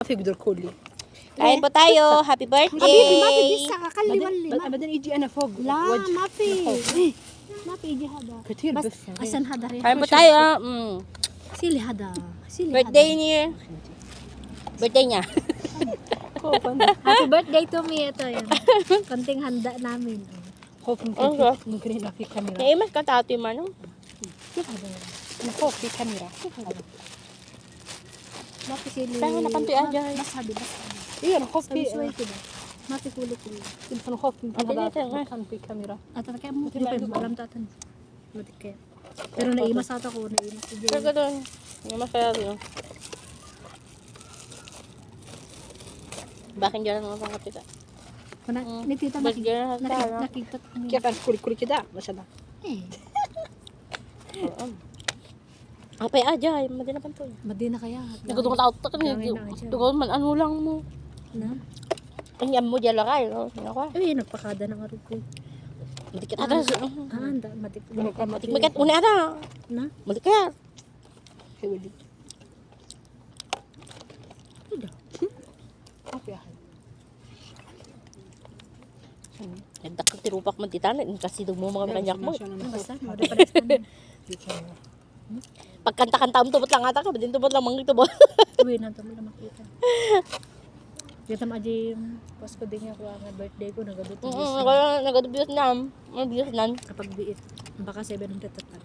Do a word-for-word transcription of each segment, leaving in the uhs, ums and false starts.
Figdor kuli. Kain po tayo. Happy birthday. Habibi, mafi, bisa ka, kalliwalli. Abadan, abadan, iji ana fog. La, mafi. Mafi, iji hada. Katir, bas. Asan hada rin? Kain po tayo, ah. Mm. Sili hada. Sili hada. Birthday niya. Birthday niya. Happy birthday to me. Ito yun. Konting handa namin. Hope mungkin, mungkin na fi kamera. Naimas ka, Tati Manong? Ano, hope fi kamera. Mafi sili. Kaya nakan ti aja. Mas hadi, mas hadi. Iya, na hope fi. Sabi suway ko ba? Mafi kulit ko. Ano hope mungkin na fi kamera. At kaya mo, di pa alam tatan. Matik kaya. Pero naimas ata ko, naimas si Jay. Pero doon, naimas kaya doon. Bakit dyan ang mga kapita? Kuna, ni tita, nakita, nakita. Kaya kan kulit-kulit kita, masala. Eh. Apay aja, ay, madi na pantoy. Madi na kaya. Nagudong tao to, kan nagudong man, ano lang mo. Na? Ang yan mo, dyan lang kayo, no? Ano ka? Ay, nagpakada ng arog ko. Matikit ata. Ah, anda, matik-, matik-, matik-, una ata. Na? Matikit. Ay, wala. Ida. Api ahan. Nagdakkel ti rupak man ti tanen, kasi dagmo mga kanyak mo. Basta, mada pa rin. Pagkanta-kanta, um, tubot lang ata ka, din tubot lang, mangi tubot. Uy, nang tubot lang makita. Kita ma di, Pasko din nga ako, nga birthday ko, nagabot. Mm, nagabot Vietnam. Ano, Vietnam? Kapag biit, baka seven hundred tatlo.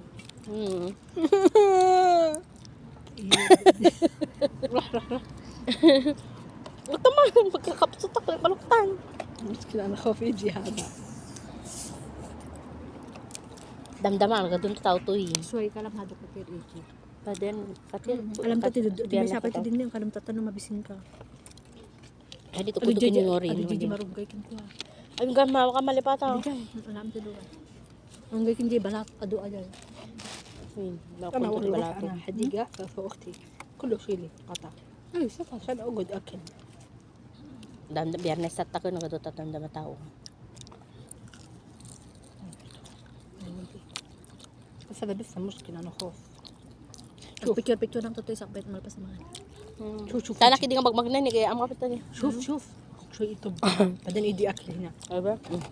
Hmm. Ito man, magkakapsot ako, baluktan. Mas kinana ko, Fiji, haba. Damdama, ang gadun tao to eh. Suway ka lang, hado ko, Fiji. Paden, pati, alam ko, ti, ti, may sapa ti din yung kanam tatano, mabisin ka. Ay, dito ko Jay, kinunori, ano, Jay, marugay kin kuha. Ay, ang gama, waka malipata. Adi, Jay, alam ti lugar. Ang gay kin Jay, balat, adu, ajay. Hmm, tama, napunta wala, balat. Ana, hadiga, sa, sa ukti. Kulo sili, kata. Ay, sa pa, sa naugod akin. Dan, Biyernes, tatta ko, nagado, tatanda matao. Basta labis na muskil, ano ko. Picture-picture lang to, to, isang pet, malpas naman. Hmm. Shuf, shuf, sana shuf. Kidi nga magmagna ni, kaya ang kapit ni. Shuf, shuf. So, ito, padan idi akli na. Ay ba? Hmm.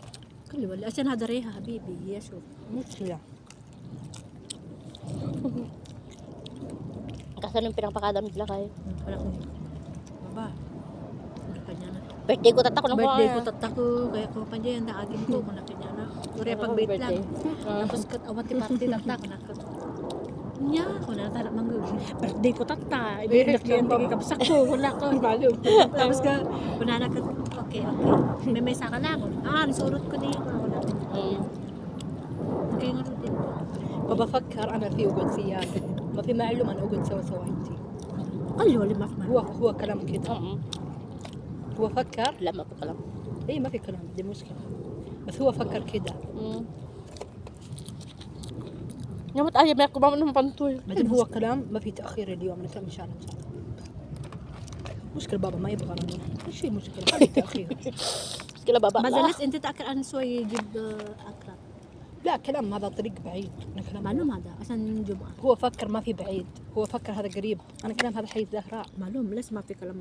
Kaliwali. Asya na dare, ha, habibi. Yes, shuf. Muskil. Kasanong pinangpakadam dila kay? Hmm, wala ko. Baba. Hindi pa niya na. Birthday ko, tatta ko, nung birthday ko, tatta ko, kaya ko pa niya, ang agim ko, kung na kanya na. Uri, ano pag-bait lang. Birthday? Ah. Tapos kat awan ti party, tatta ko, na kat. Nya, kung na tara, mangga. Birthday ko, tatta. Ay, hindi na kaya, hindi kapsak ko, wala ko. Balo. Tapos ka, kung na kat, okay, okay. May mesa ka na ako. Ah, ang surot ko din. Mm. Okay, nga rin. بابا فكر أنا في أقعد زيادة. ما في معلوم أنا أقعد سوا سوا أنتي. قال له اللي ما في هو، معلوم. هو كلام كده. Mm-mm. هو فكر. لا، ما في كلام. إيه، ما في كلام، دي مشكلة. بس هو فكر كده. Mm. Nyamot ay, may kumain ng pantoy. بعدين هو كلام ما في تأخير اليوم، أنا كلام إن شاء الله، إن شاء الله. مشكلة بابا ما يبغى رمضان. إيش هي مشكلة؟ ما في تأخير. Kila baba. Madalas, inti ta akar an suway gid, uh, akrat. لا، كلام هذا طريق بعيد. أنا كلام معلوم هذا، عشان جمعة. هو فكر ما في بعيد، هو فكر هذا قريب. أنا كلام هذا حي الزهراء. معلوم، لسه ما في كلام.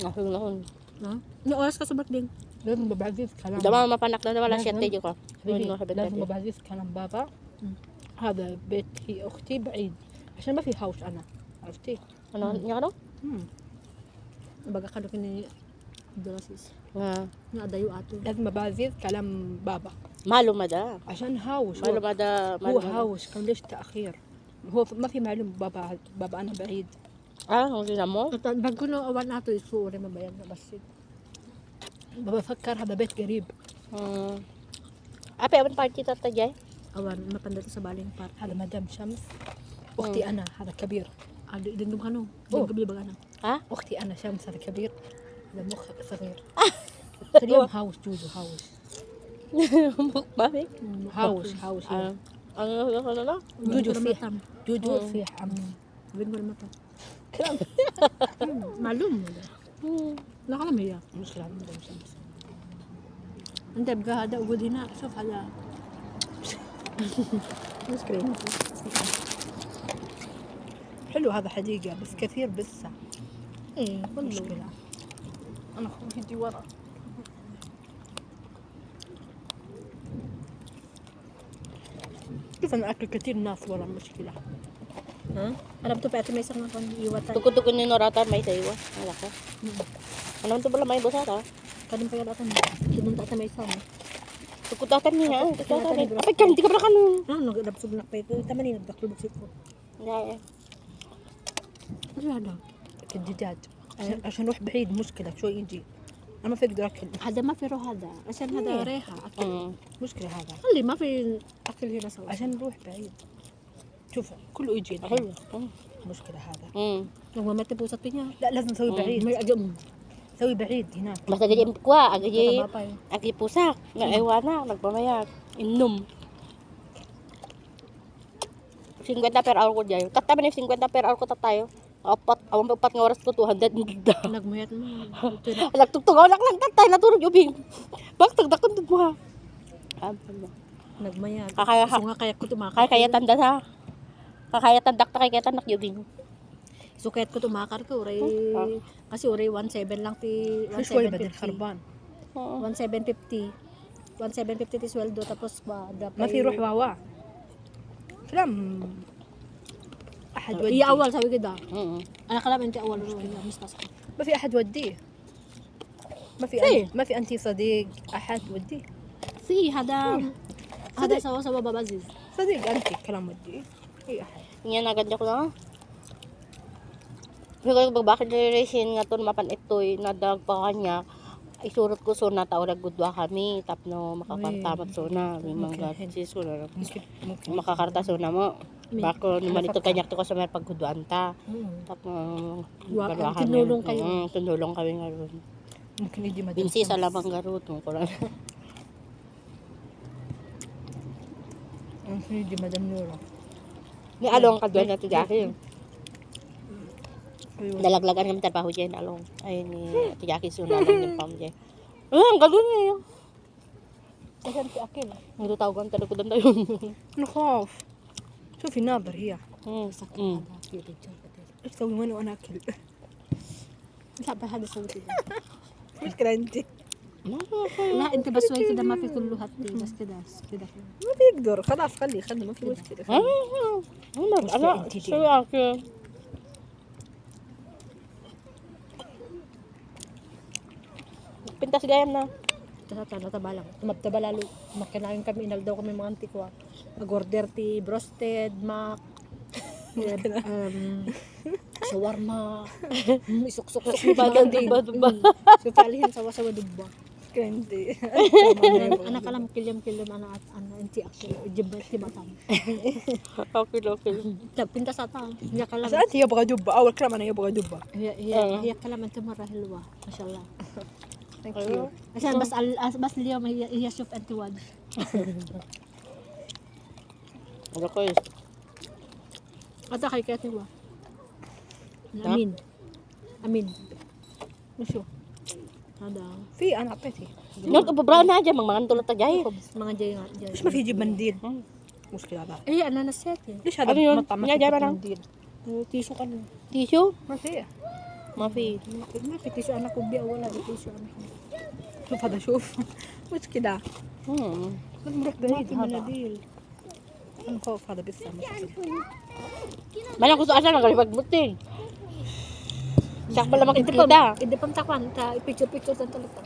Nahul, nahul. Ha? Ano oras ka sa birthday? لازم بعزيز كلام. Dama mapanak na wala siya, لازم. Teddy ko. حبيبي، ano, happy لازم birthday. بعزيز كلام بابا. مم. هذا بيت هي أختي بعيد. عشان ما في هاوس أنا. عرفتي؟ Ano, mm, niya, ano? Hmm. Baga ka laki ni Abdulaziz. Nga. Nga, adayo ato. لازم أبازيز كلام بابا. Malo mada. عشان هاوش. Malo هو، mada, هو malo mada. هاوش، كان ليش تأخير؟ هو ف-، ما في معلوم بابا، بابا أنا بعيد. Ah, ang sila mo? At ang bag ko no, awan ato, isu, uri mabayag na basit. بابا فكر هذا بيت قريب. Hmm. Ape, awan party tatta, Jay? Awan, mapanda ta sa baling party. هذا مدام شمس. أختي، hmm, أنا، هذا كبير. Ah, di, di, ano? Oh. Di, gabi ba, ano? Ha? أختي، أنا، شمس، هذا كبير. هذا مخ صغير. اليوم هاوش، جوجو، هاوش. Mukbang, eh? Hmm, هاوش، هاوش، ah, yeah. Ano, ano, ano, ano? جوجو فيح. Gawin ko na mata. جوجو فيح، أم. Hmm. Gawin ko na mata. كلام. Hmm, malum. Hmm. Nakalamiya. مشكلة عندهم شمس. Ante, bigla hada ugod hina. Shuf, hada. Ice cream. حلو هذا حديقة، بس كثير بسة. ايه، كله. مشكلة. انا اخوي يجي ورا. كيف انا اكل كثير ناس ورا مشكلة. Ha? Alam to, pati may isang ako, iwatan. Tukod-tukod ni Norata, may sa iwa. Wala ka. Hmm. Ano to pala may basa ka? Kadang pa yata mo. Kidun tata may isang. Tukod tata niya. Tukod tata niya. Apay ka, hindi ka pala kanun. Ah, nagdabsog na pa ito. Tama ni, nagdaklo-bakso ko. Dahil. Ano yan daw? Kididad. Ay. Asan, asan ruh بعيد مشكلة شو يجي. أنا ما في أقدر أكل. هذا ما في روح هذا. عشان هذا إيه. ريحة أكل. مم. مشكلة هذا. اللي ما في أكل هنا سوا. عشان روح بعيد. شوف، كله يجي الحين. حلو. مم. مشكلة هذا. مم. هو ما تبغى سطينة؟ لا، لازم نسوي مم. بعيد. ما يعجبني. سوي بعيد هناك. Basta gaji kuha, gaji, gaji pusak. Nga, mm. Ewana, nagpamayag. Inom. Singkwenta per hour ko diay. Tatta man yung singkwenta per hour ko, tattayo. Apat, awan pa apat nga oras ko, two hundred ang gigda. Nagmayat mo. Nagtugtog ako lang, lang, tattay, naturog yung bing. Bak, tagdakon mo, ha? Ah, ano? Nagmayat. Kakaya, so nga, kaya ko tumakot. Kaya, kaya tanda sa. Kakaya tanda, kaya tanda yung bing. So, kaya ko tumakar ko, uray, ah. Kasi uray one seven lang ti, Usual ba din one seven fifty. Karban? Oo. One seven fifty. One seven fifty ti sweldo, tapos ba, dapat ما في روح واوا. كلام أحد ودي. Iya awal, sabi kita. Mm. Anak ka lang, inti awal, ro, iya, mistas ka. ما في أحد وديه. ما في في. أن-، ما في أنتي صديق أحد وديه. في، هذا، مم. هذا صديق. سوا، سوا بابا عزيز. صديق أنتي، كلام ودي. Iya, agad ako na. Siguro pagbakit ni Racing nga to mapan itoy, nadagpakan niya, isurot ko sona, tao naggudua kami, tapno makakarta met sona, may mga sis ko na. Mungkin, mungkin. Makakarta sona mo. Bako, ni manito kanya to customer pagguduan ta. Mm. Tapno, wa-, gaduakan tinulong niya. Kayo. Mm, tinulong kami nga ron. Mungkin hindi madam. Binsi sa lamang garot, mo ko lang. Ang sunod di Madam Nora. Ni Along, kaduan na ti Jackie. Ayun. Nalaglagan kami trabaho diay, Along. Ay, ni Ate Jackie, so, Along din pa diay. Ah, ang gagawin niya yun. Kasi ang ti Akil. Ang tatawagan, talukudan tayo. Nako. شوفي ناظر هي. Mm. Sakit. Mm. Ada, kita jangan. ايش تسوي وانا اكل؟ لا، بهذا صوتي. مشكلة انت. لا، انت بس شوي كده ما في كله هاتي، بس كده، كده. ما بيقدر، خلاص خليه، خليه، ما في مشكلة، خليه. Ah, ah, ah, مشكلة ah, انت دي. Sabi akin. Pintas gayam na. Tasa, tasa, taba lang. Tumabtaba lalo. Makinain kami, inaldaw kami mga antikwa. Mag-order ti broasted, mac, um, shawarma. Mm, isuksuksok. Bagang dubba, dubba. Mm. So, palihin sawa-sawa dubba. Kundi. Anak, anak ka lang, kilyam-kilyam, anak, anak, inti ako. Jibba, timatam. Okay, okay. Tagpintas ata. Iya ka lang. Saan tiya baga dubba? Awal ka naman, iya baga dubba. Iya, iya, ah. Iya ka lang, anto marahil wa. Mashallah. Thank you. Kasi bas al-, as-, bas liya may iya, iya shuf anti waj. Ano ko yun? Ata kay kaya tiwa. Ha? Amin. Amin. Musu. Ada. في أنا أعطيتي. Nagkabubra na dyan, mga mangan tulad ta dyan. Mga dyan nga, dyan. مش ما في يجيب منديل. Hmm. مشكلة هذا. Eh, ano na set eh. ليش هذا Ano yun? مطعم ما في Niya, dyan, parang منديل؟ Tissue ka na. Tissue? ما في. Ma fi. Ma fi, ma fi tissue anak ko, biya wala di tissue anak ko. شوف هذا، شوف. مشكلة. Hmm. لازم نروح بعيد هذا. Ano ko, Father Bistan. Mana gusto asa nga galibag muting. Siya pala makikita. Hindi pa, hindi pa takwan, ta, picture-picture sa talaga.